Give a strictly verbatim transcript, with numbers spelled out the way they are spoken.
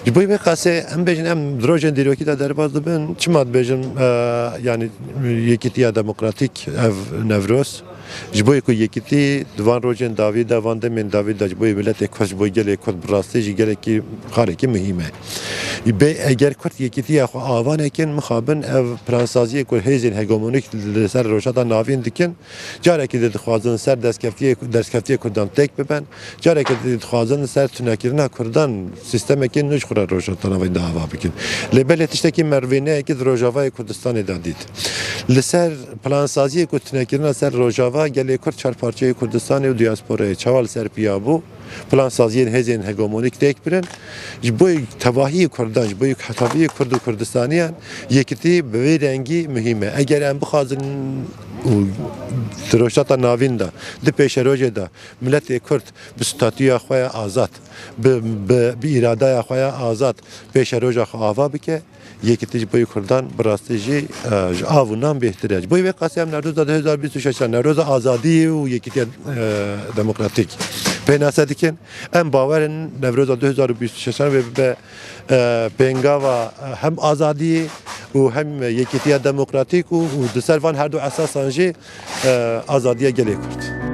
Ji bo wê qasê em bêjin, em di rojên dîrokî de derbas dibin. Çima dibêjin, e, yanî Yekîtiya Demokratîk ev Newroz? Ji bo ku Yekîtî di van rojên dawî de, van demên dawî de ji bo miletê Kurd, ji bo gelê Kurd bi rastî jî gelekî karekî muhîm e. Bê eger Kurd Yekîtiya xwe ava nekin, mixabin ev plansaziyê ku hêzên hegemonîk li ser Rojhilata Navîn dikin, carekî di dixwazin ser destkeftiyê, destkeftiyê Kurdan têk bibin, carekî di dixwazin ser tunekirina Kurdan sîstemekê nû ji xwe re Rojhilata Navîn de ava bikin. Lê belê tiştekî mervêneyekî di Rojavayê Kurdistanê de dît. Li ser plansaziyê ku tunekirina ser Rojava, gelê Kurd çar parçeyê Kurdistanê û diasporayê çawa li ser piya bû, plansaziyên hêzên hegemonîk têk birin. Ji bo tevahiyê Kurdan, ji bo tevahiyê Kurd û Kurdistaniyan, Yekîtî bi vê rengî muhîm e. Eger em bixwazin û di Rojhilata Navîn de, di pêşerojê de miletê Kurd bi statûya xwe ya azad, bi, bi, bi îradaya xwe ya azad pêşeroja xwe ava bike, Yekîtî ji bo Kurdan bi rastî jî, e, ji av û nan bêhtir e. Ji bo vê qasî em Newroza du hezar bîst û şeş, Newroza azadiyê û Yekîtiya, e, Demokratîk pênase dikin. Em bawer in Newroza du hezar û bîst û şeş wê bibe, e, pêngava, e, hem azadiyê û hem Yekîtiya Demokratîk û, û di ser van her du esasan jî, e, azadiya gelê Kurd.